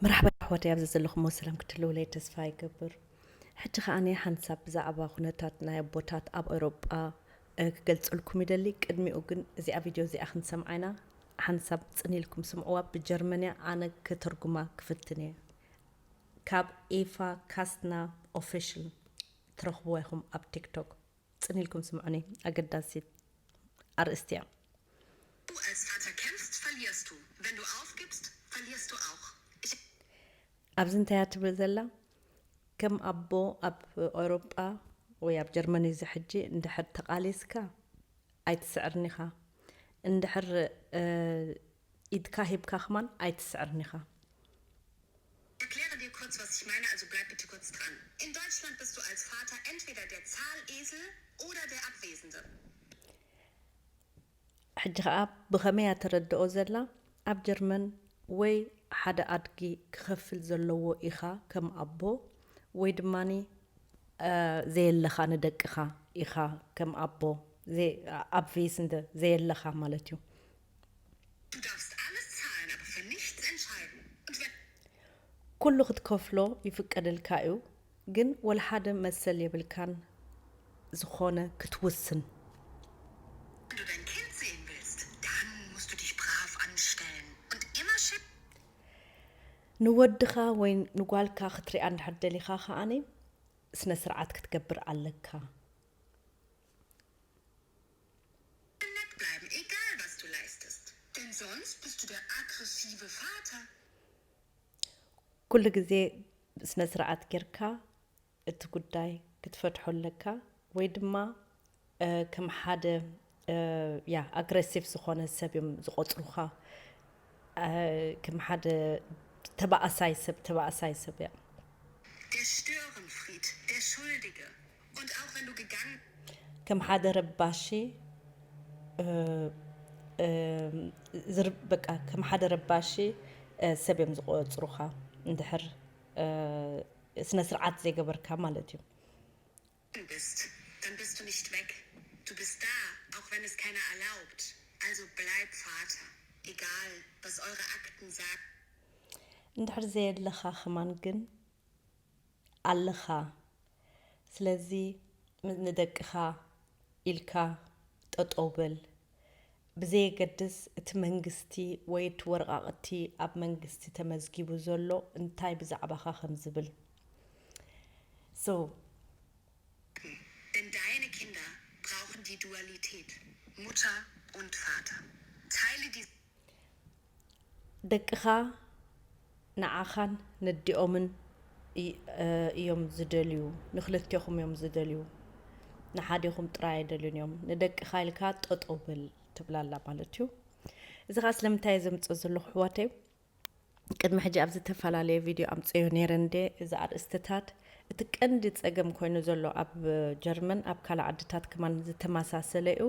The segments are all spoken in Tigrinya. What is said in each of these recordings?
መርሓባ ኣሕዋተይ፣ ኣብዚ ዘለኹሞ ሰላም ክትህልውለይ ተስፋ ይገብር። ሕጂ ከኣ ሓንሳብ ብዛዕባ ኩነታት ናይ ኣቦታት ኣብ ኤውሮጳ፣ እ፣ ክገልጸልኩም ይደሊ። ቅድሚኡ ግን እዚኣ ቪድዮ እዚኣ ክንሰምዓ ኢና። ሓንሳብ ጽን ኢልኩም ስምዕዋ። ብጀርመንያ፣ ኣነ ከተርጉማ ክፍትን እየ። ካብ ኤፋ ካስትና ኦፊሻል ትረኽብዋ ኢኹም ኣብ ቲክቶክ። ጽን ኢልኩም ስምዑኒ፣ ኣገዳሲት ኣርእስቲ እያ። Du als Vater kämpfst, verlierst du. Wenn du aufgibst, verlierst du auch. Ich ኣብዚ እንታይ እያ ትብል ዘላ? ከም ኣቦ ኣብ ኤውሮጳ ወይ ኣብ ጀርመን እዚ ሕጂ እንድሕር ተቓሊስካ ኣይትስዕርን ኢኻ። እንድሕር፣ እ፣ ኢድካ ሂብካ ከማን ኣይትስዕርን ኢኻ። erkläre dir kurz, was ich meine, also bleib bitte kurz dran. In Deutschland bist du als Vater entweder der Zahlesel oder der Abwesende. ሕጂ ኸኣ ብኸመይ እያ ተረድኦ ዘላ? ኣብ ጀርመን ወይ ሓደ ኣድጊ ክኸፍል ዘለዎ ኢኻ ከም ኣቦ፣ ወይ ድማ፣ እ፣ ዘየለኻ ንደቅኻ ኢኻ ከም ኣቦ፣ ዘይ-፣ ኣብቬስንደ ዘየለኻ ማለት እዩ። Du darfst alles zahlen, aber für nichts entscheiden. Und wenn ኩሉ ክትከፍሎ ይፍቀደልካ እዩ፣ ግን ወላ ሓደ መሰል የብልካን ዝኾነ ክትውስን። du dein Kind sehen willst, dann musst du dich brav anstellen und immer schön. ንወድኻ ወይ ንጓልካ ክትሪኣ እንድሕር ደሊኻ ከኣኒ ስነ ስርዓት ክትገብር ኣለካ። Nett bleiben, egal was du leistest. Denn sonst bist du der aggressive Vater. ኩሉ ግዜ ስነ ስርዓት ጌርካ እቲ ጉዳይ ክትፈትሖ ኣለካ፣ ወይ ድማ፣ እ፣ ከም ሓደ፣ እ፣ ያ ኣግሬሲቭ ዝኾነ ሰብ እዮም ዝቆጽሩኻ። እ፣ ከም ሓደ ተባእሳይ ሰብ፣ ተባእሳይ ሰብ እያ። Der Störenfried, der Schuldige. Und auch wenn du gegangen ከም ሓደ ረባሺ፣ እ፣ እ፣ ዝር-፣ በቃ ከም ሓደ ረባሺ፣ እ፣ ሰብ እዮም ዝቆጽሩኻ እንድሕር፣ እ፣ ስነ ስርዓት ዘይገበርካ ማለት እዩ። bist, dann bist du nicht weg. Du bist da, auch wenn es keiner erlaubt. Also bleib Vater, egal was eure Akten sagen. እንድሕር ዘየለኻ ከማን ግን ኣለኻ። ስለዚ ንደቅኻ ኢልካ ጠጠው በል። ብዘየገድስ እቲ መንግስቲ ወይ እቲ ወረቓቕቲ ኣብ መንግስቲ ተመዝጊቡ ዘሎ እንታይ ብዛዕባኻ ከም ዝብል። So Denn deine Kinder brauchen die Dualität Mutter und Vater. Teile die ደቅኻ ንዓኻን ነዲኦምን እይ-፣ እ፣ እዮም ዝደልዩ። ንክልቴኹም እዮም ዝደልዩ። ንሓዴኹም ጥራይ ኣይደልዩን እዮም። ንደቅኻ ኢልካ ጠጠው በል ትብላላ ማለት እዩ። እዚ ኸዓ ስለምንታይ እየ ዘምፅኦ ዘለኹ ኣሕዋተይ? ቅድሚ ሕጂ ኣብ ዝተፈላለየ ቪድዮ ኣምፅዮ ነይረ እንዴ? እዚ ኣርእስትታት እቲ ቀንዲ ፀገም ኮይኑ ዘሎ ኣብ ጀርመን፣ ኣብ ካልእ ዓድታት ከማን ዝተመሳሰለ እዩ።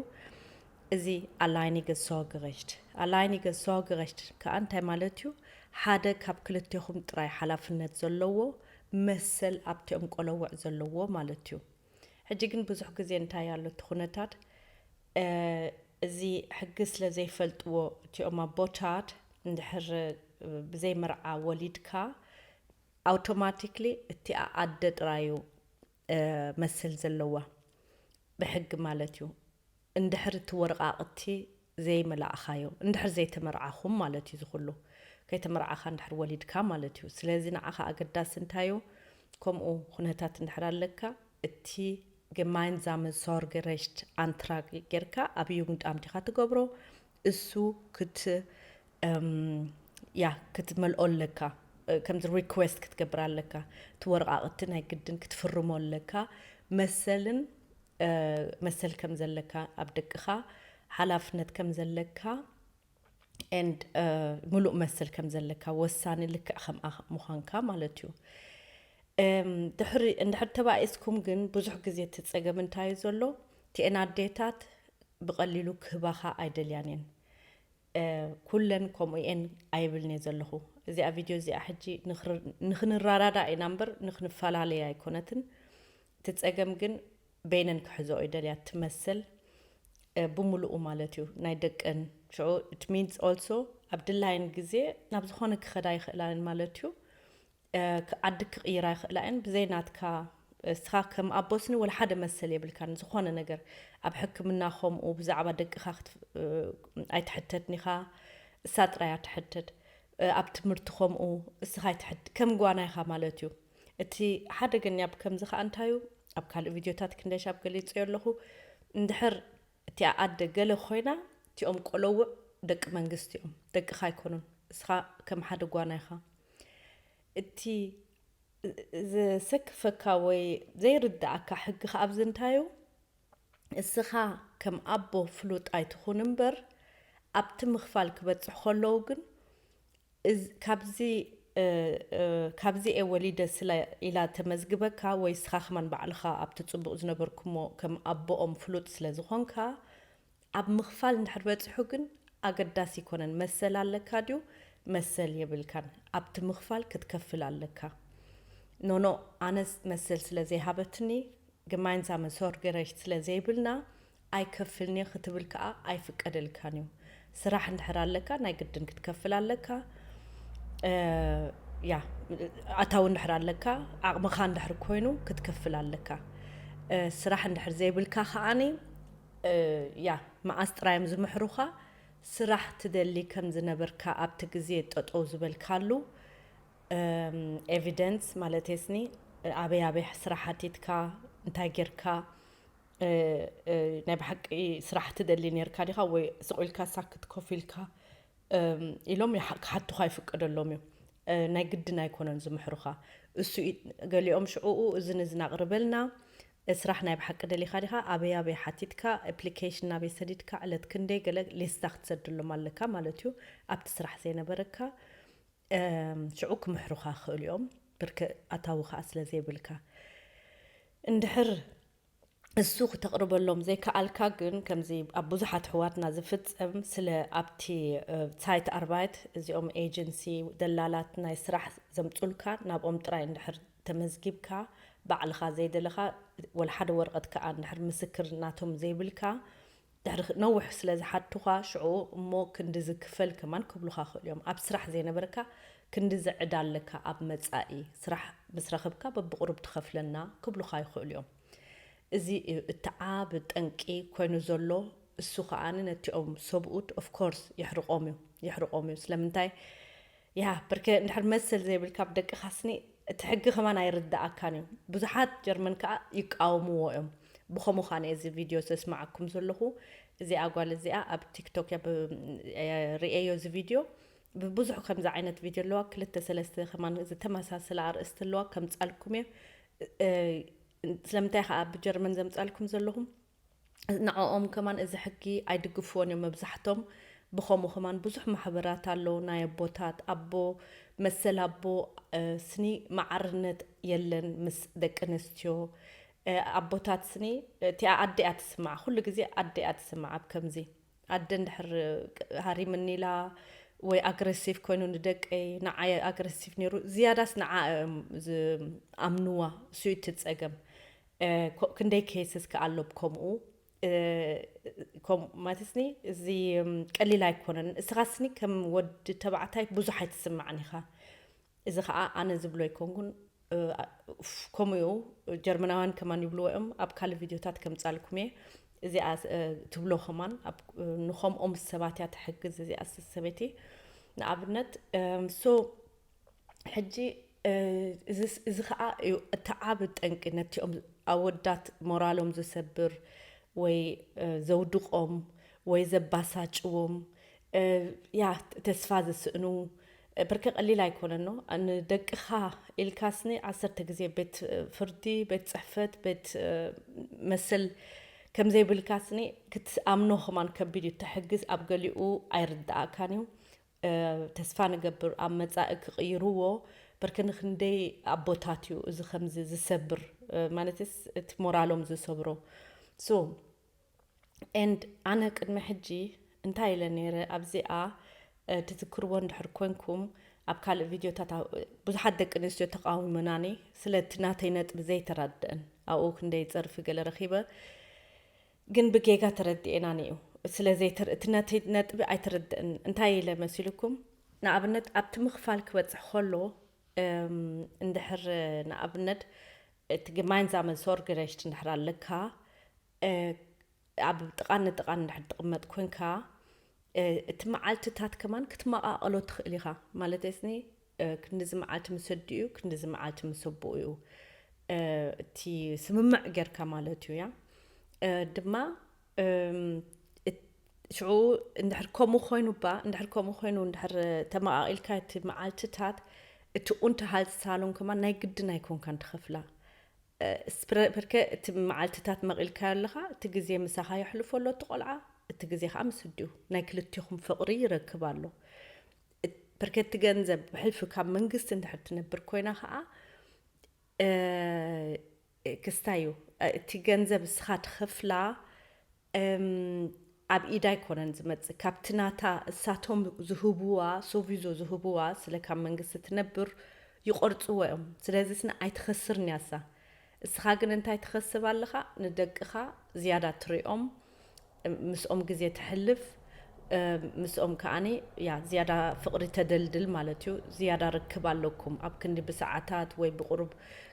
እዚ ኣላይኒገ ሶርገረሽት። ኣላይኒገ ሶርገረሽት ከዓ እንታይ ማለት እዩ? ሓደ ካብ ክልቴኹም ጥራይ ሓላፍነት ዘለዎ መሰል ኣብቲኦም ቆለውዕ ዘለዎ ማለት እዩ። ሕጂ ግን ብዙሕ ግዜ እንታይ ኣሎ እቲ ኩነታት፣ እ፣ እዚ ሕጊ ስለ ዘይፈልጥዎ እቲኦም ኣቦታት እንድሕር፣ እ፣ ብዘይ መርዓ ወሊድካ ኣውቶማቲክሊ እቲኣ ኣደ ጥራይ እዩ፣ እ፣ መሰል ዘለዋ ብሕጊ ማለት እዩ። እንድሕር እቲ ወረቓቕቲ ዘይመላእኻዮ፣ እንድሕር ዘይተመርዓኹም ማለት እዩ። ዝኹሉ ከይተመርዓኻ እንድሕር ወሊድካ ማለት እዩ። ስለዚ ንዓኻ ኣገዳሲ እንታይ እዩ? ከምኡ ኩነታት እንድሕር ኣለካ፣ እቲ gemeinsame Sorgerecht Antrag ጌርካ ኣብ ዩግንዳምት ኢኻ ትገብሮ። እሱ ክት-፣ እም፣ ያ፣ ክትመልኦ ኣለካ። እ፣ ከምዚ ሪኩዌስት ክትገብር ኣለካ። እቲ ወረቓቕቲ ናይ ግድን ክትፍርሞ ኣለካ። መሰልን፣ እ፣ መሰል ከም ዘለካ ኣብ ደቅኻ፣ ሓላፍነት ከም ዘለካ፣ and፣ እ፣ ምሉእ መሰል ከም ዘለካ፣ ወሳኒ ልክዕ ከምኣ ምዃንካ ማለት እዩ። እም፣ ድሕሪ፣ እንድሕር ተባኢስኩም ግን ብዙሕ ግዜ እቲ ጸገም እንታይ እዩ ዘሎ? እቲኤን ኣዴታት ብቐሊሉ ክህባኻ ኣይደልያን እየን። እ፣ ኩለን ከምኡ እየን ኣይብልን እየ ዘለኹ። እዚኣ ቪድዮ እዚኣ ሕጂ ንኽር-፣ ንኽንረዳዳእ ኢና እምበር ንኽንፈላለይ ኣይኮነትን። እቲ ጸገም ግን በይነን ክሕዝኦ ይደልያ ትመስል፣ እ፣ ብምሉኡ ማለት እዩ፣ ናይ ደቀን። ሽዑ it means also ኣብ ድላየን ግዜ ናብ ዝኾነ ክኸዳ ይኽእላን ማለት እዩ። ዓዲ ክቕይራ ይኽእላ እየን ብዘይ ናትካ። እስኻ ከም ኣቦ ስኒ ወላ ሓደ መሰል የብልካን። ዝኾነ ነገር ኣብ ሕክምና ከምኡ፣ ብዛዕባ ደቅኻ ኣይትሕተትን ኢኻ፣ እሳ ጥራይ እያ ትሕተት። ኣብ ትምህርቲ ከምኡ፣ እስኻ ኣይትሕት ከም ጓና ኢኻ ማለት እዩ። እቲ ሓደገኛ ብከምዚ ከኣ እንታይ እዩ? ኣብ ካልእ ቪድዮታት ክንደይ ሻብ ገሊጸዮ ኣለኹ። እንድሕር እቲኣ ኣደ ገለ ኮይና፣ እቲኦም ቆለውዕ ደቂ መንግስቲ እዮም፣ ደቅኻ ኣይኮኑን። እስኻ ከም ሓደ ጓና ኢኻ። እቲ ዘሰክፈካ ወይ ዘይርድኣካ ሕጊ ከኣ ኣብዚ እንታይ እዩ? እስኻ ከም ኣቦ ፍሉጥ ኣይትኹን እምበር፣ ኣብቲ ምኽፋል ክበጽሑ ከለዉ ግን፣ ካብዚ ካብዚ እየ ወሊደ ስለ ኢላ ተመዝግበካ፣ ወይ እስኻ ከማን ባዕልኻ ኣብቲ ጽቡቕ ዝነበርኩሞ ከም ኣቦኦም ፍሉጥ ስለ ዝኾንካ፣ ኣብ ምኽፋል እንድሕር በጺሑ ግን ኣገዳሲ ኣይኮነን። መሰል ኣለካ ድዩ? መሰል የብልካን። ኣብቲ ምኽፋል ክትከፍል ኣለካ። ኖኖ፣ ኣነስ መሰል ስለ ዘይሃበትኒ፣ gemeinsame Sorgerecht ስለ ዘይብልና ኣይከፍልን'የ ክትብል ከኣ ኣይፍቀደልካን እዩ። ስራሕ እንድሕር ኣለካ ናይ ግድን ክትከፍል ኣለካ። ያ፣ ኣታዊ እንድሕር ኣለካ፣ ዓቕምኻ እንድሕር ኮይኑ ክትከፍል ኣለካ። ስራሕ እንድሕር ዘይብልካ ከኣኒ፣ ያ፣ መዓስ ጥራይ እዮም ዝምሕሩኻ? ስራሕ ትደሊ ከም ዝነበርካ ኣብቲ ግዜ ጠጠው ዝበልካሉ evidence ማለት ስኒ፣ ኣበይ ኣበይ ስራሕ ሓቲትካ፣ እንታይ ጌርካ፣ ናይ ብሓቂ ስራሕ ትደሊ ኔርካ ዲኻ ወይ ስቕ ኢልካ ሳክት ኮፍ ኢልካ ኢሎም ክሓቱኻ ይፍቀደሎም እዩ። ናይ ግድን ኣይኮነን ዝምሕሩኻ። እሱ ገሊኦም ሽዕኡ እዚ ንዝን ኣቕርበልና፣ ስራሕ ናይ ብሓቂ ደሊኻ ዲኻ፣ ኣበይ ኣበይ ሓቲትካ፣ application ናበይ ሰዲድካ፣ ዕለት ክንደይ፣ ገለ ሊስታ ክትሰድሎም ኣለካ ማለት እዩ። ኣብቲ ስራሕ ዘይነበረካ ሽዑ ክምሕሩኻ ክኽእሉ እዮም። ብርክ ኣታዊ ከዓ ስለ ዘይብልካ እንድሕር እሱ ክተቕርበሎም ዘይከኣልካ ግን፣ ከምዚ ኣብ ብዙሓት ኣሕዋትና ዝፍጸም፣ ስለ ኣብቲ ሳይት ኣርባይት እዚኦም ኤጀንሲ ደላላት ናይ ስራሕ ዘምጹልካ ናብኦም ጥራይ እንድሕር ተመዝጊብካ፣ ባዕልኻ ዘይደለኻ ወላ ሓደ ወረቐት ከኣ እንድሕር ምስክር ናቶም ዘይብልካ፣ ድሕሪ ነውሕ ስለ ዝሓቱኻ ሽዑ እሞ ክንድዚ ክፈል ከማን ክብሉኻ ክእሉ እዮም። ኣብ ስራሕ ዘይነበረካ ክንድዚ ዕዳ ኣለካ ኣብ መጻኢ፣ ስራሕ ምስ ረኸብካ በብቕሩብ ትኸፍለና ክብሉኻ ይኽእሉ እዮም። እዚ እዩ እቲ ዓቢ ጠንቂ ኮይኑ ዘሎ። እሱ ከኣ ነቲኦም ሰብኡት of course የሕርቖም እዩ፣ የሕርቖም እዩ። ስለምንታይ? ያ፣ ብርክ እንድሕር መሰል ዘይብልካ ኣብ ደቅኻ ስኒ፣ እቲ ሕጊ ከማን ኣይርድኣካን እዩ። ብዙሓት ጀርመን ከኣ ይቃወምዎ እዮም። ብኸምኡ ከኣ እዚ ቪድዮ ዘስማዓኩም ዘለኹ። እዚኣ ጓል እዚኣ ኣብ ቲክቶክ እያ ብ-፣ ርእየዮ እዚ ቪድዮ። ብብዙሕ ከምዚ ዓይነት ቪድዮ ኣለዋ፣ ክልተ ሰለስተ ከማን ዝተመሳሰለ ኣርእስቲ ኣለዋ፣ ከምጻልኩም እየ። እ፣ ስለምንታይ ከኣ ብጀርመን ዘምጻልኩም ዘለኹም? ንዕኦም ከማን እዚ ሕጊ ኣይድግፍዎን እዮም መብዛሕቶም። ብኸምኡ ከማን ብዙሕ ማሕበራት ኣለዉ፣ ናይ ኣቦታት፣ ኣቦ፣ መሰል ኣቦ፣ እ፣ ስኒ ማዕርነት የለን ምስ ደቂ ኣንስትዮ። እ፣ ኣቦታት ስኒ፣ እቲኣ ኣደ እያ ትስማዕ፣ ኩሉ ግዜ ኣደ እያ ትስማዕ። ኣብ ከምዚ ኣደ እንድሕር ሃሪምኒ ኢላ ወይ ኣግረሲቭ ኮይኑ ንደቀይ፣ ንዓይ ኣግረሲቭ ነይሩ፣ ዝያዳስ ንዓ እዮም ዝኣምንዋ። እሱ እዩ እቲ ጸገም። እ፣ ኮ-፣ ክንደይ ኬስስ ከ ኣሎ ብከምኡ። እ፣ ከም-፣ ማለትስኒ፣ እዚ፣ እም፣ ቀሊል ኣይኮነን። እስኻ ስኒ ከም ወዲ ተባዕታይ ብዙሕ ኣይትስማዕን ኢኻ። እዚ ኸኣ ኣነ ዝብሎ ኣይኮንኩን፣ እ፣ ኡፍ፣ ከምኡ እዩ። ጀርመናውያን ከማን ይብልዎ እዮም። ኣብ ካልእ ቪድዮታት ከምጻልኩም እየ። እዚኣ፣ እ፣ ትብሎ ከማን ኣብ፣ እ፣ ንኸምኦም ሰባት እያ ትሕግዝ እዚኣ ስ-፣ ሰበይቲ። ንኣብነት፣ እም፣ ሶ፣ ሕጂ፣ እ፣ እዚ ስ-፣ እዚ ኸኣ እዩ እቲ ዓቢ ጠንቂ ነቲኦም ኣወዳት ሞራሎም ዝሰብር ወይ፣ እ፣ ዘውድቖም ወይ ዘባሳጭዎም፣ እ፣ ያ፣ ተስፋ ዝስእኑ፣ እ፣ ብርክ ቀሊል ኣይኮነን ኖ። ንደቅኻ ኢልካ ስኒ ዓሰርተ ግዜ ቤት፣ እ፣ ፍርዲ፣ ቤት ጽሕፈት፣ ቤት፣ እ፣ መሰል ከም ዘይብልካ ስኒ ክትኣምኖ ከማን ከቢድ እዩ። እቲ ሕጊ ኣብ ገሊኡ ኣይርድኣካን እዩ። እ፣ ተስፋ ንገብር ኣብ መጻኢ ክቕይርዎ። ብርክ ንክንደይ ኣቦታት እዩ እዚ ከምዚ ዝሰብር፣ እ፣ ማለትስ እቲ ሞራሎም ዝሰብሮ። ሶ፣ ኤንድ ኣነ ቅድሚ ሕጂ እንታይ ኢለ ነይረ ኣብዚኣ፣ እ፣ ትዝክርዎ እንድሕር ኮንኩም፣ ኣብ ካልእ ቪድዮታት ኣብ-፣ ብዙሓት ደቂ ኣንስትዮ ተቃዊመናኒ፣ ስለ እቲ ናተይ ነጥቢ ዘይተራድአን። ኣብኡ ክንደይ ጸርፊ ገለ ረኺበ፣ ግን ብጌጋ ተረዲኤናኒ እዩ። ስለ ዘይተር-፣ እቲ ነቲ ነጥቢ ኣይተረድአን። እንታይ ኢለ መሲልኩም? ንኣብነት ኣብቲ ምኽፋል ክበጽሕ ከሎ፣ እንድሕር ንኣብነት እቲ gemeinsame Sorgerecht እንድሕር ኣለካ፣ ኣብ ጥቓ ንጥቓ እንድሕር ትቕመጥ ኮንካ፣ እቲ መዓልትታት ከማን ክትመቓቐሎ ትኽእል ኢኻ። ማለት ስኒ ክንዲዚ መዓልቲ ምስ ኣዲኡ፣ ክንዲዚ መዓልቲ ምስ ኣቦኡ እዩ እቲ ስምምዕ ጌርካ ማለት እዩ። ያ ድማ ሽዑ እንድሕር ከምኡ ኮይኑ ባ እንድሕር ከምኡ ኮይኑ እንድሕር ተመቓቒልካ እቲ መዓልትታት፣ እቲ ኡንተሃልት ሳሎን ከማን ናይ ግድን ኣይኮንካን ትኸፍላ። ፐርከ እቲ መዓልትታት መቒልካዮ ኣለኻ፣ እቲ ግዜ ምሳኻ የሕልፎ ኣሎ እቲ ቆልዓ፣ እቲ ግዜ ከዓ ምስ ኣዲኡ፣ ናይ ክልቲኹም ፍቕሪ ይረክብ ኣሎ። ፐርከ እቲ ገንዘብ ብሕልፊ ካብ መንግስቲ እንድሕር ትነብር ኮይና ከዓ ክስታይ እዩ። እቲ ገንዘብ እስኻ ትኸፍላ ኣብ ኢዳ ኣይኮነን ዝመጽእ፣ ካብቲ ናታ እሳቶም ዝህብዋ፣ ሶቪዞ ዝህብዋ፣ ስለ ካብ መንግስቲ ትነብር ይቆርጽዎ እዮም። ስለዚ ስነ ኣይትኸስርን እያ እሳ። እስኻ ግን እንታይ ትኸስብ ኣለኻ? ንደቅኻ ዝያዳ ትሪኦም፣ ምስኦም ግዜ ትሕልፍ፣ ምስኦም ከዓኒ ያ ዝያዳ ፍቕሪ ተደልድል ማለት እዩ። ዝያዳ ርክብ ኣለኩም። ኣብ ክንዲ ብሰዓታት ወይ ብቁሩብ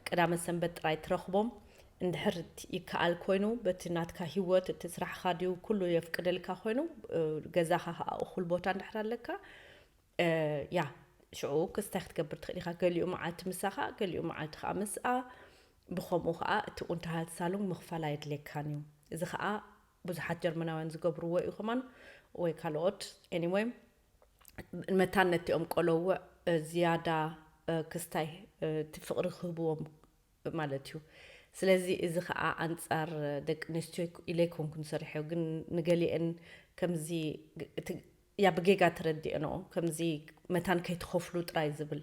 ቀዳመ ሰንበት ጥራይ ትረኽቦም እንድሕር ይከኣል ኮይኑ፣ በቲ ናትካ ህይወት፣ እቲ ስራሕኻ ድዩ ኩሉ የፍቅደልካ ኮይኑ፣ ገዛኻ ከዓ እኹል ቦታ እንድሕር ኣለካ፣ ያ ሽዑ ክስታይ ክትገብር ትኽእል ኢኻ። ገሊኡ መዓልቲ ምሳኻ፣ ገሊኡ መዓልቲ ከዓ ምስኣ። ብኸምኡ ከዓ እቲ ኡንተሃልት ሳሎን ምኽፋል ኣየድልየካን እዩ። እዚ ከዓ ብዙሓት ጀርመናውያን ዝገብርዎ እዩ ከማን፣ ወይ ካልኦት። Anyway፣ መታን ነቲኦም ቆለውዕ ዝያዳ ክስታይ እቲ ፍቕሪ ክህብዎም ማለት እዩ። ስለዚ እዚ ከዓ ኣንጻር ደቂ ኣንስትዮ ኢለ ኣይኮንኩን ሰሪሐዮ፣ ግን ንገሊአን ከምዚ እቲ ያ ብጌጋ ተረዲአንኦ፣ ከምዚ መታን ከይትኸፍሉ ጥራይ ዝብል።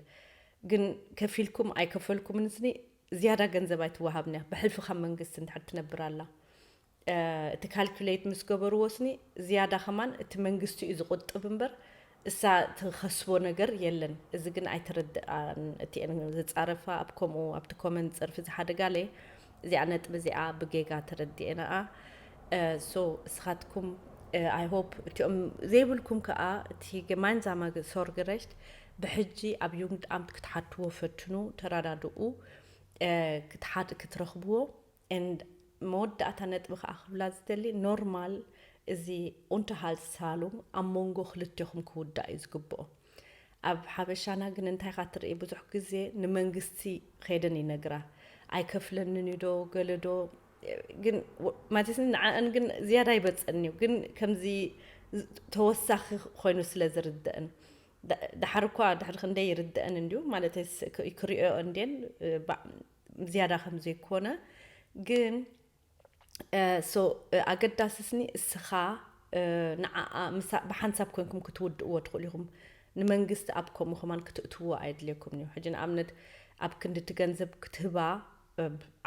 ግን ከፊልኩም ኣይከፈልኩምን ስኒ ዝያዳ ገንዘብ ኣይትወሃብን እያ፣ ብሕልፊ ካብ መንግስቲ እንድሕር ትነብር ኣላ። እቲ ካልኩሌት ምስ ገበርዎ ስኒ ዝያዳ ከማን እቲ መንግስቲ እዩ ዝቁጥብ እምበር እሳ ትኸስቦ ነገር የለን። እዚ ግን ኣይተረድኣን እቲአን ዝጻረፋ ኣብ ከምኡ ኣብቲ ኮመንት ጸርፊ ዝሓደጋለ እዚኣ ነጥቢ እዚኣ ብጌጋ ተረዲኤናኣ። So እስኻትኩም I hope እቲኦም ዘይብልኩም ከኣ እቲ gemeinsame Sorgerecht ብሕጂ ኣብ Jugendamt ክትሓትዎ ፈትኑ፣ ተረዳድኡ ክትሓት ክትረኽብዎ። And መወዳእታ ነጥቢ ከኣ ክብላ ዝደሊ ኖርማል እዚ ኡንተሃልት ሳሎን ኣብ መንጎ ክልቴኹም ክውዳእ እዩ ዝግብኦ። ኣብ ሓበሻና ግን እንታይ ኢኻ ትርኢ? ብዙሕ ግዜ ንመንግስቲ ኸይደን ይነግራ። ኣይከፍለንን እዩ ዶ ገለ ዶ? ግን ማለትስ ንዓኣን ግን ዝያዳ ይበፀን እዩ። ግን ከምዚ ተወሳኺ ኮይኑ ስለ ዝርደአን፣ ዳሓር እኳ ድሕሪ ክንደይ ይርደአን እንድዩ ማለት ክሪኦ እንድን ዝያዳ ከም ዘይኮነ ግን so ኣገዳሲ ስኒ እስኻ ንዓኣ ብሓንሳብ ኮይንኩም ክትውድእዎ ትኽእሉ ኢኹም። ንመንግስቲ ኣብ ከምኡ ከማን ክትእትዎ ኣይድልየኩም እዩ። ሕጂ ንኣብነት ኣብ ክንዲ እቲ ገንዘብ ክትህባ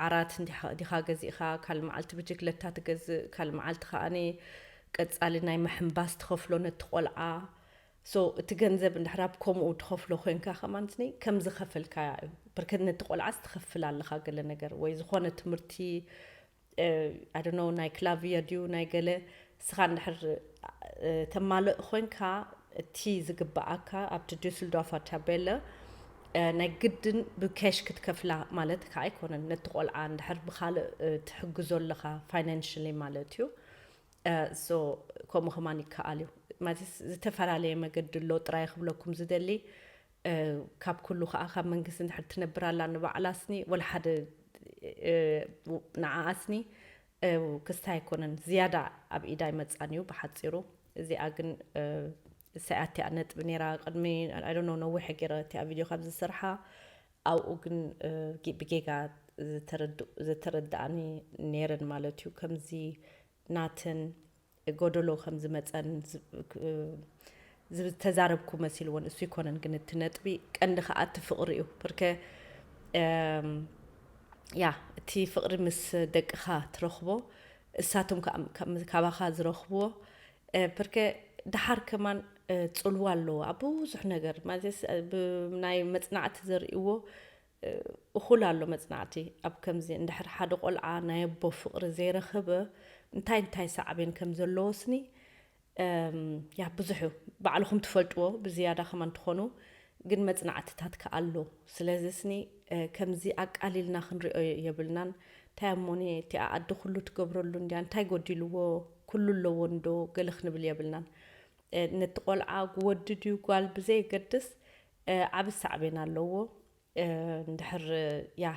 ዓራት ዲኻ ገዚእኻ፣ ካልእ መዓልቲ ብጅግለታ ትገዝእ፣ ካልእ መዓልቲ ከዓኒ ቀጻሊ ናይ ምሕንባስ ትኸፍሎ ነቲ ቆልዓ። So እቲ ገንዘብ እንድሕር ኣብ ከምኡ ትኸፍሎ ኮይንካ ከማን ስኒ ከም ዝኸፈልካያ እዩ። ብርከት ነቲ ቆልዓስ ትኸፍል ኣለኻ ገለ ነገር ወይ ዝኾነ ትምህርቲ I don't know ናይ ክላቪየ ድዩ ናይ ገለ እስኻ እንድሕር ተማልእ ኮይንካ እቲ ዝግበኣካ ኣብቲ ዱስልዶርፈር ታቤለ ናይ ግድን ብኬሽ ክትከፍላ ማለት ከዓ ኣይኮነን። ነቲ ቆልዓ እንድሕር ብካልእ ትሕግዞ ኣለኻ ፋይናንሽሊ ማለት እዩ። So ከምኡ ከማን ይከኣል እዩ ማለት ዝተፈላለየ መገዲ ኣሎ ጥራይ ክብለኩም ዝደሊ። ካብ ኩሉ ከዓ ካብ መንግስቲ እንድሕር ትነብር ኣላ ንባዕላ ስኒ ወላ ሓደ ንዓኣ ስኒ ክስታይ ኣይኮነን ዝያዳ ኣብ ኢዳ ኣይመፃን እዩ ብሓፂሩ። እዚኣ ግን እሳይ ኣቲኣ ነጥቢ ነይራ ቅድሚ I don't know ነዊሐ ገይረ እቲኣ ቪድዮ ካብ ዝሰርሓ ኣብኡ ግን ብጌጋ ዝተረድኣኒ ነይረን ማለት እዩ። ከምዚ ናተን ጎደሎ ከም ዝመፀን ዝተዛረብኩ መሲልዎን እሱ ይኮነን ግን እቲ ነጥቢ ቀንዲ ከዓ እቲ ፍቅሪ እዩ። ብርከ ያ እቲ ፍቅሪ ምስ ደቅኻ ትረኽቦ እሳቶም ካባኻ ዝረኽብዎ ብርከ ደሓር ከማን ፅልዋ ኣለዎ ኣብ ብዙሕ ነገር ማለት ናይ መፅናዕቲ ዘርእዎ እኹል ኣሎ መፅናዕቲ ኣብ ከምዚ እንድሕር ሓደ ቆልዓ ናይ ኣቦ ፍቕሪ ዘይረኸበ እንታይ እንታይ ሳዕቤን ከም ዘለዎ ስኒ ያ ብዙሕ እዩ። ባዕልኹም ትፈልጥዎ ብዝያዳ ከማን ትኾኑ ግን መጽናዕትታት ከኣ ኣሎ። ስለዚ ስኒ ከምዚ ኣቃሊልና ክንሪኦ የብልናን። እንታይ እሞኒ እቲኣ ኣዲ ኩሉ ትገብረሉ እንድያ፣ እንታይ ጎዲልዎ፣ ኩሉ ኣለዎ እንዶ ገለ ክንብል የብልናን። ነቲ ቆልዓ ወዲ ድዩ ጓል ብዘየገድስ ዓቢ ሳዕቤን ኣለዎ። እንድሕር ያ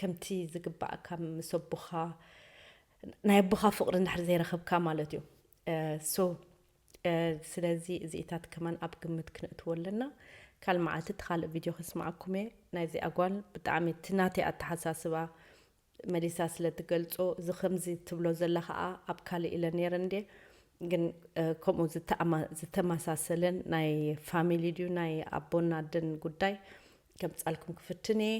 ከምቲ ዝግባእካ ምስ ኣቦኻ ናይ ኣቦኻ ፍቕሪ እንድሕር ዘይረኸብካ ማለት እዩ። ሶ ስለዚ እዚኢታት ከማን ኣብ ግምት ክነእትዎ ኣለና። ካልእ መዓልቲ እቲ ካልእ ቪድዮ ከስምዓኩም እየ። ናይዚ ኣጓል ብጣዕሚ እቲ ናተይ ኣተሓሳስባ መሊሳ ስለ ትገልጾ፣ እዚ ከምዚ ትብሎ ዘላ ከኣ ኣብ ካልእ ኢለ ነይረ እንዴ፣ ግን ከምኡ ዝተኣማ- ዝተመሳሰለን ናይ ፋሚሊ ድዩ ናይ ኣቦን ኣደን ጉዳይ ከምጻልኩም ክፍትን እየ።